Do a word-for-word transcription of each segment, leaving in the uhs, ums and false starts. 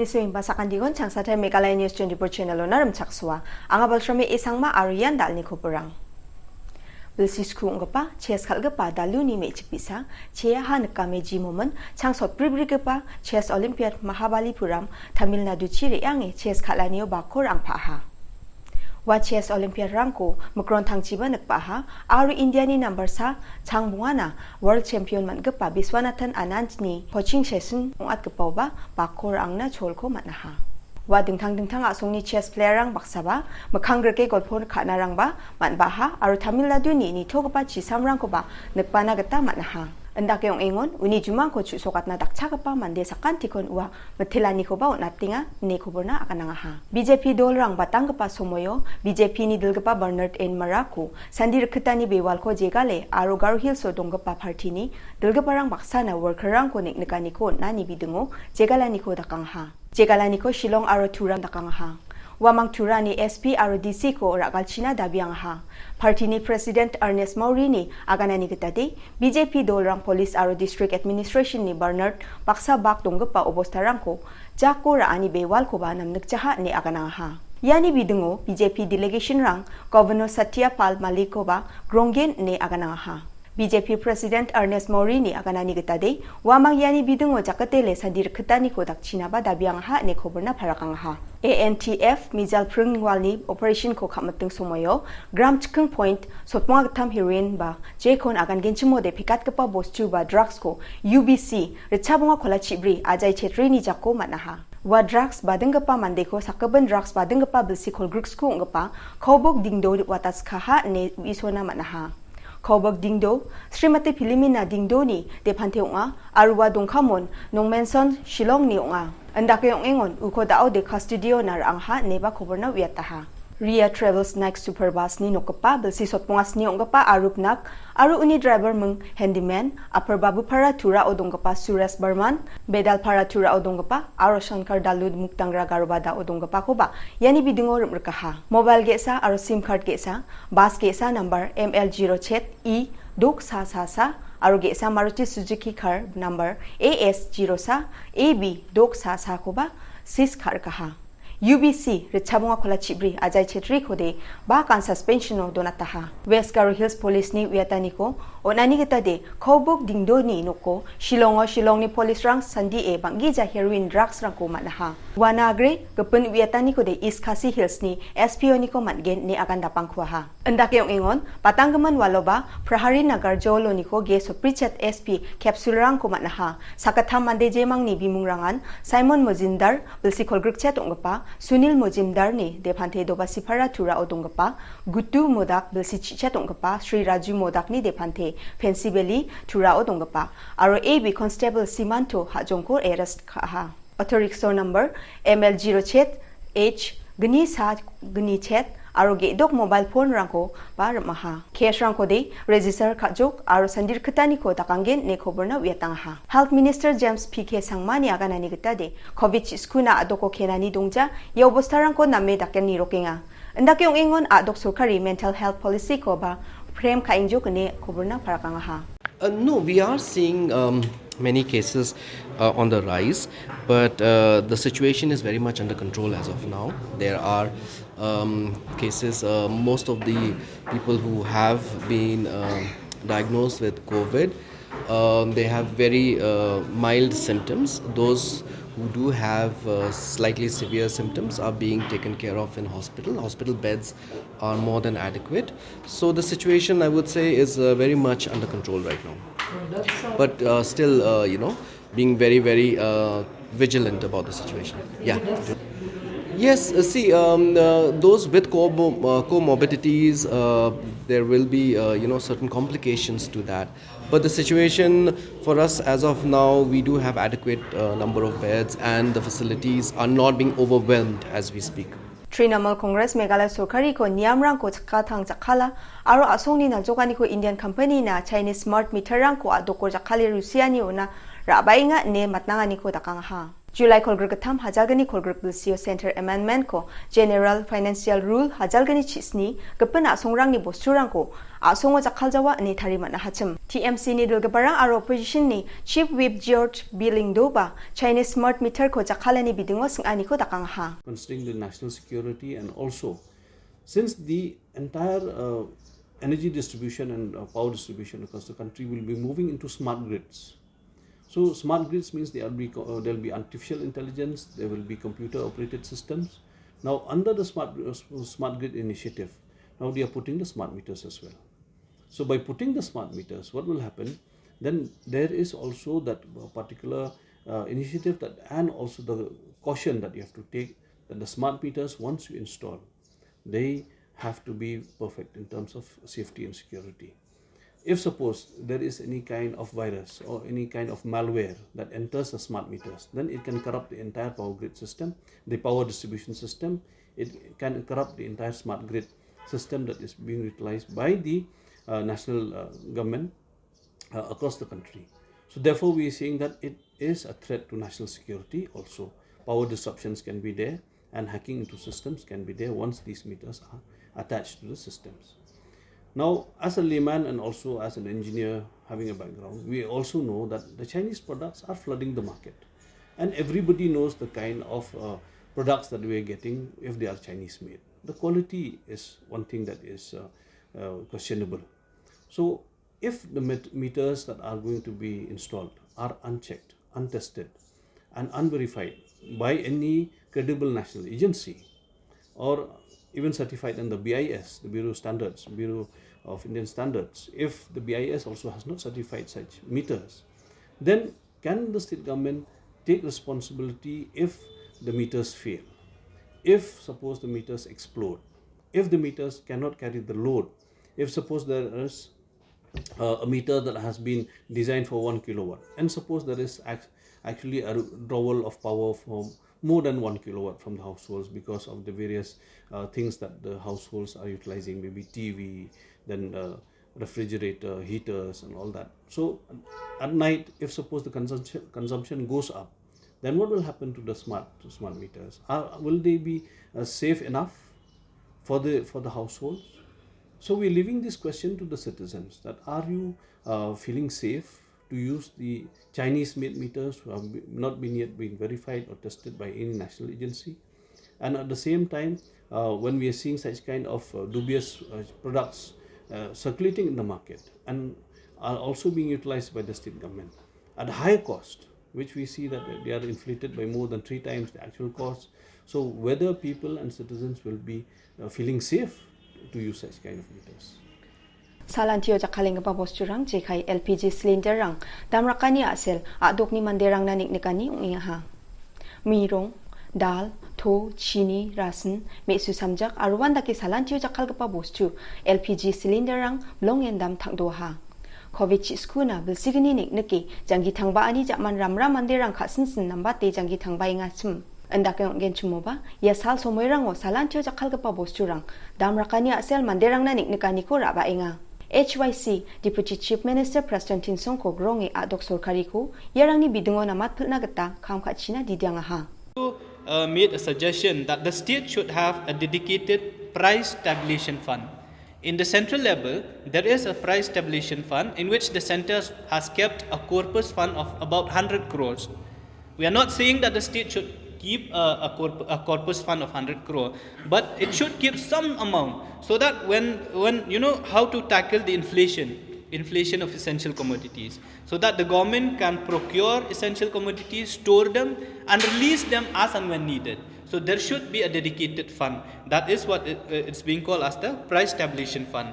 Nisenggipa sakantikon Changsatai Meghalaya News twenty-four channel-ona rimchaksoa. Anga Balsrami Esangma aro ian dalni koborang. Bilsi sku ong·gipa, chess kal·gipa daluni me·chik bi·sa, Cheaha Nikame jimomin, changsotbribrigipa Chess Olympiad Mahabalipuram, Tamil Naduchi re·ange chess kal·anio bakko rangpaha. Ua chess Olympiad-rangko mikron tangchiba nikbaha, aro Indiani nambar sa changbongana World Champion man·gipa Biswanathan Anandni coaching session ong·atgipaoba bakko ra·angna cholko man·aha. Ua dingtang dingtang a·songni chess player-rang baksaba mikkang grike golpo ka·narangba man·baha aro Tamil Naduni nitogipa chisamrangkoba nikbana gita man·aha. Indake ong·engon uni jumangko chu·sokatna dakchakgipa mande sakantikon ua mitelanikoba on·atenga ine koborna aganangaha. B J P dolrang batanggipa somoio B J P-ni dilgipa Bernard N Marako sandi rikgitani bewalko jegale aro Garo Hills-o donggipa party-ni dilgiparang baksana worker-rangko neng·nikaniko on·ani bidingo jegalaniko dakangaha. Jegalaniko Shillong aro Tura dakangaha. Uamang Turani S P aro D C-ko ra·galchina dabiangaha. Party-ni President Ernest Maurini aganani gitade, B J P dolrang police aro district administration-ni Bernard baksa bak donggipa obostarangko jako ra·ani bewalkoba namnikjaha ine aganangaha. Iani bidingo B J P delegation-rang Governor Satya Pal Malikoba gronggen ine aganangaha. B J P President Ernest Maurini aganani gitade, uamang iani bidingo jakatele sandi rikgitaniko dakchinaba dabiangaha ine koborna parakangaha. A N T F Mijal Pringwalni operation-ko ka·miting somoio gram chiking point sotmonga gittam heroin ba jekon agangenchimode pekatgipa bostu ba drugs-ko U B C ritchabonga kola chibri Ajai Chetrini jako man·aha. Ua drugs badinggipa mandeko sakgipin drugs badinggipa bilsi kolgriksku ong·gipa Kaubok Dingdo watatskaha ine u·isona man·aha. Kaubok Dingdo, Srimati Pilimina Dingdoni depante ong·a, aro ua dongkamon Nongmenson Shillongni ong·a. Indake ong·engon uko da·ode custody-ona ra·angha ineba koborna uiataha. Ria Travels Nike Super Bus-ni nokgipa bilsi sotbonga sni ong·gipa Arup Nak aro uni driver ming Handyman, Upper Babupara Turao donggipa Suresh Barman, Bedalpara Turao donggipa aro Shankar Dalu Mukdangra Garobadao donggipakoba iani bidingo rim·rikaha. Mobile ge·sa aro sim card ge·sa, bus ge·sa nambar M L zero chet E dok sa sa sa aro ge·sa Maruti Suzuki car nambar A S zero sa A B dok sa sakoba seize ka·rikaha. U B C ritchabonga kola chibri Ajai Chetrikode bakan suspension-o donataha. West Garo Hills Police-ni uiataniko on·ani gitade Kaubok Dingdoni noko Shillongo Shillongni police-rang sandie bang·gija heroin drugs-rangko man·aha. Uana agre gipin uiatanikode East Khasi Hills-ni S P O-niko man·gen ine agan dapangkuaha. Indake ong·engon, batanggimin waloba Prahari Nagar Joloniko ge sotbrichet S P capsule-rangko man·aha. Sakgittam mande jemangni bimungrangan Simon Mojimdar, bilsi kolgrikchet ong·gipa, Sunil Mojimdarni depante Dobasipara Turao donggipa, Gutu Modak, bilsi chichet ong·gipa, Sri Raju Modakni depante Pensi Valley Turao donggipa, aro A B Constable Simanto Hajongko arrest ka·aha. Auto rickshaw number M L zero chet H gni sa gni chet aro ge·dok mobile phone-rangko ba rim·aha. Cash-rangkode register ka·jok aro sandirkitaniko dakanggen ine koborna uiatangaha. Health Minister James P K Sangmani aganani gitade, covid chi-, skuna a·doko kenani dongja, ia obostarangko name dake nirokenga. Indake ong·engon a·dok sorkari mental health policy-koba frame ka·engjok ine koborna parakangaha. Uh, no, we are seeing, um, many cases, uh, on the rise, but, uh, the situation is very much under control as of now. There are, um, cases, uh, most of the people who have been, um, diagnosed with covid, um, they have very, uh, mild symptoms. Those who do have, uh, slightly severe symptoms are being taken care of in hospital. Hospital beds are more than adequate. So the situation, I would say, is, uh, very much under control right now. But, uh, still, uh, you know, being very, very, uh, vigilant about the situation. Yeah. Yes, uh, see, um, uh, those with comor-, uh, comorbidities, uh, there will be, uh, you know, certain complications to that. But the situation for us as of now, we do have adequate, uh, number of beds, and the facilities are not being overwhelmed as we speak. Trinamool Congress Meghalaya sorkariko niamrangko chakatang jakkala aro a·songni naljokaniko Indian company-na Chinese smart meter-rangko a·doko jakkale rusiani ona ra·baenga ine matnanganiko dakangaha. July kolgrikgittam hajalgni kolgrikbilsio Centre Amendment-ko General Financial Rule hajalgni chisni gipin a·songrangni bosturangko a·songo jakkaljawa ine tarimanahachim. T M C-ni dilgiparang aro opposition-ni Chief Whip George B Lyngdoh-ba Chinese smart meter-ko jakkalani bidingo sing·aniko dakangaha. Considering the national security and also since the entire uh, energy distribution and uh, power distribution across the country will be moving into smart grids. So smart grids means there will be co- uh, there will be artificial intelligence, there will be computer operated systems. Now under the smart uh, s- smart grid initiative, now they are putting the smart meters as well. So by putting the smart meters, what will happen? Then there is also that uh, particular uh, initiative that and also the caution that you have to take that the smart meters once you install, they have to be perfect in terms of safety and security. If suppose there is any kind of virus or any kind of malware that enters the smart meters, then it can corrupt the entire power grid system, the power distribution system. It can corrupt the entire smart grid system that is being utilized by the uh, national uh, government uh, across the country. So therefore, we are seeing that it is a threat to national security also. Power disruptions can be there and hacking into systems can be there once these meters are attached to the systems. Now, as a layman and also as an engineer having a background, we also know that the Chinese products are flooding the market. And everybody knows the kind of uh, products that we are getting if they are Chinese made. The quality is one thing that is uh, uh, questionable. So, if the met- meters that are going to be installed are unchecked, untested, and unverified by any credible national agency or even certified under B I S, the Bureau of Standards, Bureau of Indian Standards, if the B I S also has not certified such meters, then can the state government take responsibility if the meters fail? If suppose the meters explode, if the meters cannot carry the load, if suppose there is uh, a meter that has been designed for one kilowatt, and suppose there is ac- actually a withdrawal of power from more than one kilowatt from the households because of the various uh, things that the households are utilizing, maybe T V, then uh, refrigerator, heaters, and all that. So at night, if suppose the consumption consumption goes up, then what will happen to the smart smart meters? Are, will they be uh, safe enough for the for the households? So we're leaving this question to the citizens: that are you uh, feeling safe to use the Chinese-made meters who have be- not been yet been verified or tested by any national agency? And at the same time, uh, when we are seeing such kind of uh, dubious uh, products uh, circulating in the market and are also being utilized by the state government at higher cost, which we see that they are inflated by more than three times the actual cost. So whether people and citizens will be uh, feeling safe to use such kind of meters. Salantio jakkalenggipa bosturang jekai L P G cylinderrang damrakani a·sel a·dokni manderangna niknikani ong·engaha. Mirong, dal, to, chini, rasin, me·su samjak aro uan dake salantio jakkalgipa bostu L P G cylinderrang bilongen dam tangdoaha. Covid chi skuna bilsigni niknike janggi tangbaani ja·man ramram manderang ka·sinsin nambate janggi tangbaengachim. Indake ong·genchimoba, ia sal somoirango salantio jakkalgipa bosturang damrakani a·sel manderangna niknikaniko ra·baenga. H Y C Deputy Chief Minister Prestone Tynsongko gronge a·dok sorkariko iarangni bidingo namatpilna gita kam ka·china didiangaha. Uh, made a suggestion that the state should have a dedicated price stabilization fund. In the central level, there is a price stabilization fund in which the centre has kept a corpus fund of about one hundred crores. We are not saying that the state should keep a, a, corp- a corpus fund of one hundred crore, but it should keep some amount so that when, when you know how to tackle the inflation, inflation of essential commodities, so that the government can procure essential commodities, store them, and release them as and when needed. So there should be a dedicated fund. That is what it, it's being called as the price stabilization fund.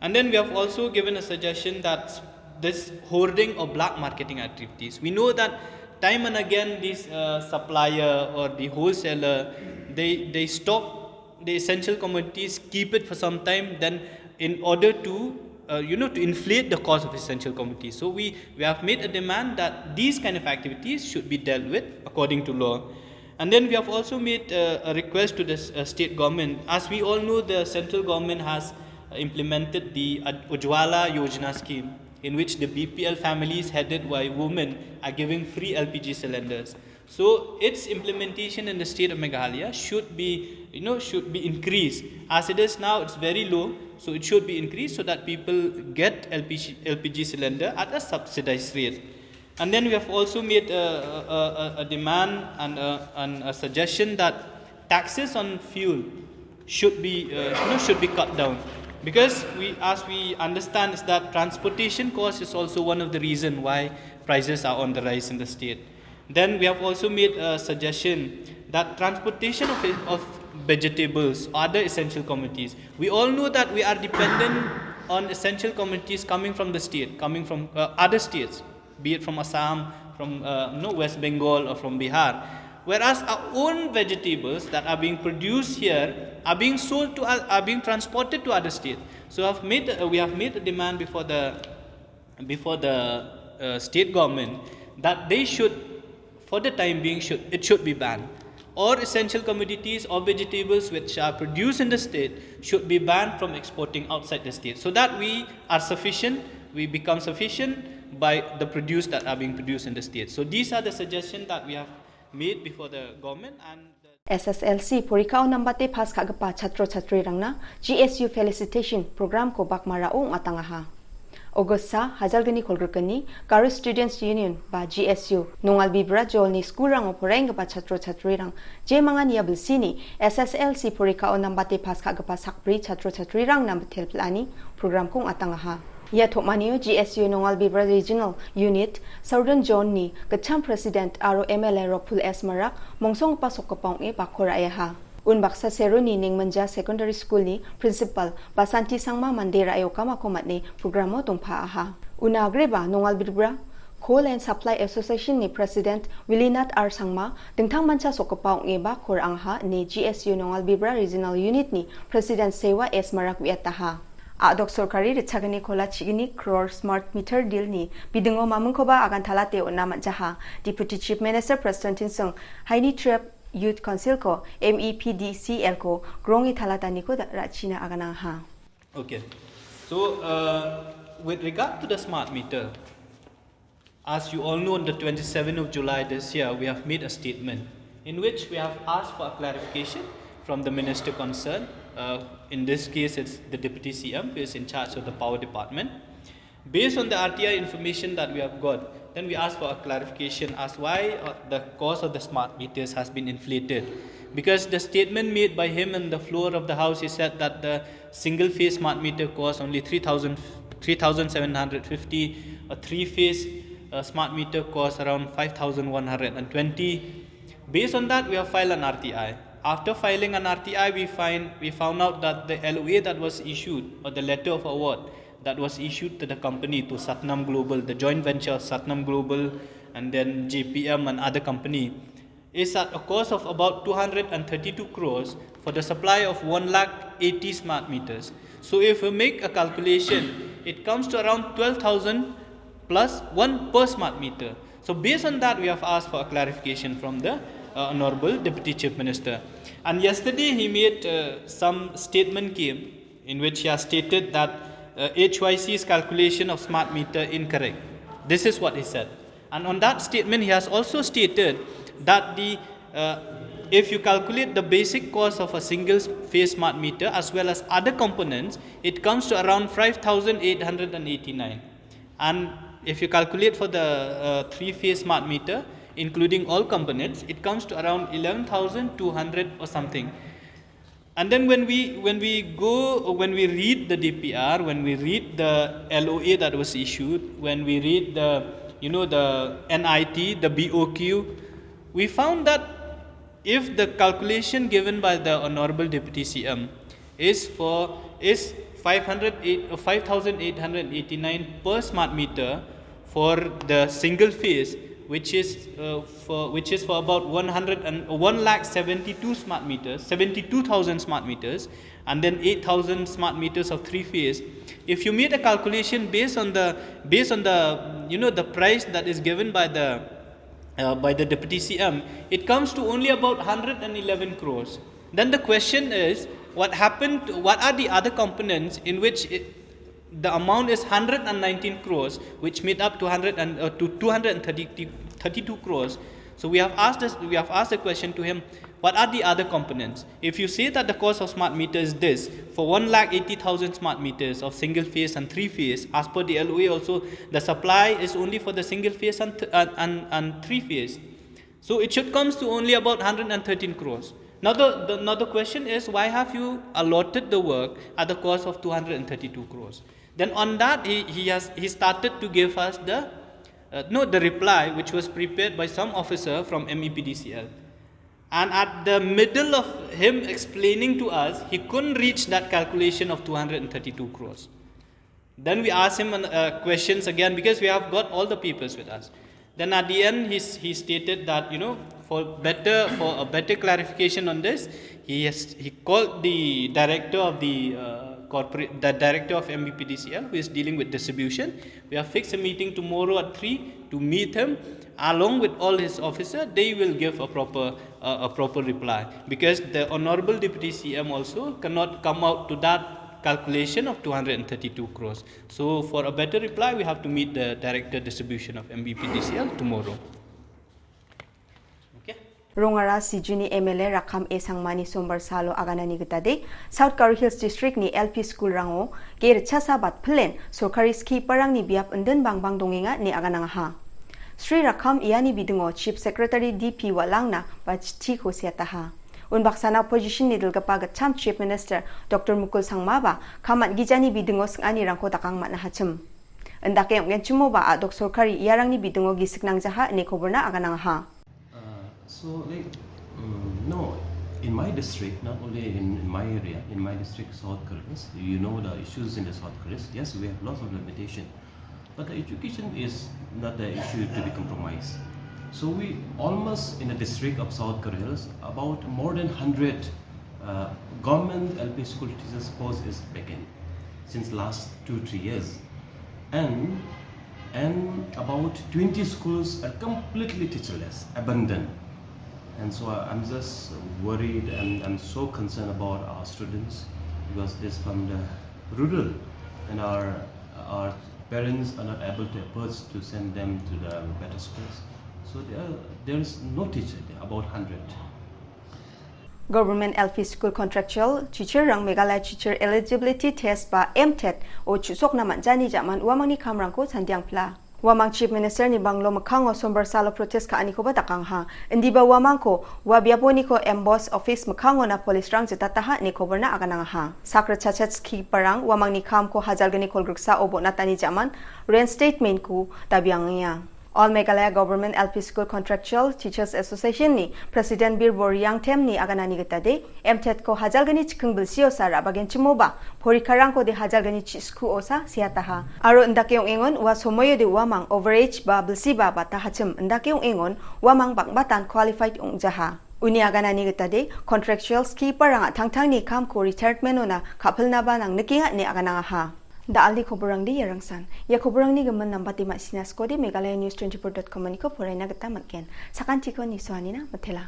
And then we have also given a suggestion that this hoarding or black marketing activities. We know that time and again these uh, supplier or the wholesaler, they, they stock the essential commodities, keep it for some time, then in order to uh, you know, to inflate the cost of essential commodities. So we, we have made a demand that these kind of activities should be dealt with according to law. And then we have also made uh, a request to the uh, state government. As we all know, the central government has implemented the Ujjwala Yojana scheme, in which the B P L families headed by women are giving free L P G cylinders. So its implementation in the state of Meghalaya should be, you know, should be increased. As it is now, it's very low, so it should be increased so that people get L P G, L P G cylinder at a subsidized rate. And then we have also made a, a, a, a demand and a, and a suggestion that taxes on fuel should be, uh, you know, should be cut down, because we, as we understand, is that transportation cost is also one of the reason why prices are on the rise in the state. Then we have also made a suggestion that transportation of, of vegetables, other essential commodities. We all know that we are dependent on essential commodities coming from the state, coming from, uh, other states, be it from Assam, from, uh, you know, West Bengal, or from Bihar. Whereas our own vegetables that are being produced here are being sold to, are being transported to other states. So I've made, uh, we have made a demand before the before the, uh, state government that they should, for the time being, should, it should be banned. All essential commodities or vegetables which are produced in the state should be banned from exporting outside the state, so that we are sufficient, we become sufficient by the produce that are being produced in the state. So these are the suggestions that we have made before the government and the S S L C porikao nambate pas ka·gipa chatro chatrirangna G S U Felicitation Programko bakmarao ong·atangaha. August sa, hajalgni kolgrikgni Garo Students Union ba G S U Nongalbibra Jolni skulrango poraienggipa chatro chatrirang jemangan ia bilsini S S L C porikao nambate pas ka·gipa sakbri chatro chatrirangna bitel pil·ani programko ong·atangaha. Ia tom·anio G S U Nongalbibra Regional Unit Southern Zone-ni gitcham President aro M L A Rokphul S Marak mongsonggipa sokgipa ong·e bakko ra·eha. Unbaksa Seroni Nengminja Secondary School-ni Principal Basanti Sangma mande ra·e okamako man·e programo dongpaaha. Una agreba Nongalbibra Coal and Supply Association-ni President Wilinath R Sangma dingtangmancha sokgipa ong·e bakko ra·angaha ine G S U Nongalbibra Regional Unit-ni President Sewa S Marak uiataha. A·dok sorkari ritchagni kola chigni crore smart meter deal-ni bidingo mamingkoba agantalate on·na man·jaha. Deputy Chief Minister Prestone Tynsong Haini Tribe Youth Council-ko, M E P D C L-ko gronge talataniko da-, ra·china aganangaha. Okay. So, uh, with regard to the smart meter, as you all know, on the twenty-seventh of July this year, we have made a statement in which we have asked for a clarification from the minister concerned. Uh, in this case, it's the deputy C M who is in charge of the power department. Based on the R T I information that we have got, then we asked for a clarification as why, uh, the cost of the smart meters has been inflated. Because the statement made by him in the floor of the house, he said that the single phase smart meter costs only three thousand, three thousand seven hundred fifty, a three phase, uh, smart meter costs around five thousand one hundred and twenty. Based on that, we have filed an R T I. After filing an R T I, we find, we found out that the L O A that was issued, or the letter of award that was issued to the company, to Satnam Global, the joint venture of Satnam Global and then J P M and other company, is at a cost of about two hundred and thirty-two crores for the supply of one lakh eighty smart meters. So if we make a calculation, it comes to around twelve thousand plus one per smart meter. So based on that, we have asked for a clarification from the, uh, Honorable Deputy Chief Minister. And yesterday he made, uh, some statement came in which he has stated that, uh, H Y C's calculation of smart meter incorrect. This is what he said. And on that statement, he has also stated that the, uh, if you calculate the basic cost of a single phase smart meter as well as other components, it comes to around five thousand eight hundred and eighty-nine. And if you calculate for the, uh, three phase smart meter, including all components, it comes to around eleven thousand two hundred or something. And then when we, when we go, when we read the D P R, when we read the L O A that was issued, when we read the, you know, the N I T, the B O Q, we found that if the calculation given by the Honorable Deputy C M is for, is five hundred eight, uh, five thousand eight hundred eighty-nine per smart meter, for the single phase, which is, uh, for, which is for about one hundred and, one lakh seventy-two smart meters, seventy-two thousand smart meters, and then eight thousand smart meters of three phase. If you made a calculation based on the, based on the, you know, the price that is given by the, uh, by the deputy C M, it comes to only about hundred and eleven crores. Then the question is, what happened? What are the other components in which it, the amount is hundred and nineteen crores, which made up two hundred and, uh, to two hundred and thirty, thirty-two crores. So we have asked this, we have asked a question to him, what are the other components? If you say that the cost of smart meter is this, for one lakh eighty thousand smart meters of single phase and three phase, as per the L O A also, the supply is only for the single phase and, th- and, and, and three phase. So it should comes to only about one hundred thirteen crores. Now the, the, now the question is, why have you allotted the work at the cost of two hundred thirty-two crores? Then on that, he, he has, he started to give us the, uh, no, the reply which was prepared by some officer from M E P D C L. And at the middle of him explaining to us, he couldn't reach that calculation of two hundred thirty-two crores. Then we asked him, uh, questions again, because we have got all the papers with us. Then at the end, he, s- he stated that, you know, for better, for a better clarification on this, he has, he called the director of the, uh, corporate, the director of M E P D C L, who is dealing with distribution. We have fixed a meeting tomorrow at three to meet him along with all his officer. They will give a proper, uh, a proper reply, because the honorable deputy C M also cannot come out to that calculation of two hundred thirty-two crores. So for a better reply, we have to meet the director distribution of M E P D C L tomorrow. Okay. Rongara Sijuni M L A Rakham A Sangmani Sombar Salo aganani gitade, South Garo Hills District ni L P school rango, ge ritchasa bat plen, sorkari skiparangni biap indin bangbang dongenga ine aganangaha. Sri Rakham iani bidingo Chief Secretary D P Walangna ba chitiko seataha. Unbaksana opposition ni dilgipa gitcham Chief Minister Doctor Mukul Sangmaba, kamat gijani bidingo singanirangko dakang man·ahachim. Indake ong·genchimoba a·dok sorkari iarangni bidingo gisik nangjaha ine koborna aganangaha. Uh, so, like, um, no, in my district, not only in, in my area, in my district, South Garo Hills, you know the issues in the South Garo Hills. Yes, we have lots of limitation, but the education is not the issue to be compromised. So we almost in the district of South Garo Hills, about more than hundred uh, government L P school teachers post is vacant since last two three years, and and about twenty schools are completely teacherless, abandoned. And so I- I'm just worried and I'm so concerned about our students because this from the rural and our our parents are not able to afford to send them to the better schools. So there there is no teacher there, about hundred. Government L P school contractual teacher rang Meghalaya Teacher Eligibility Test ba M TET o chusokna man·jani jaman uamangni kamrangko sandiangpla. Uamang Chief Minister ni banglo mikkango Sombar Salo protest ka·anikoba dakangaha. Indiba uamangko ua biaponiko M boss office mikkangona police rang jitataha ine koborna aganangaha. Sakrit chachet skiparang uamangni kamko hajalgni kolgriksa o bonatani jaman reinstatement ko dabiangenga. All Meghalaya Government L P School Contractual Teachers Association ni President Bir Boriang Tem ni aganani gitade, M TET ko hajalgni chiking bilsio sa ra·bagenchimoba, porikarangko de hajalgni chiskuo sa siataha. Aro indake ong·engon ua somoio de uamang overage ba bilsiba batahachim indake ong·engon uamang bang·batan qualified ong·jaha. Uni aganani gitade, contractual skiparanga tangtangni kamko retirement ona ka·pilnaba nangnikenga ine aganangaha. Da·alni koborangde iarangsan. Ia koborangni gimin nambate ma·sina skode Meghalaya News twenty-four dot com aniko poraina gita man·gen. Sakantiko nisoanina mitela.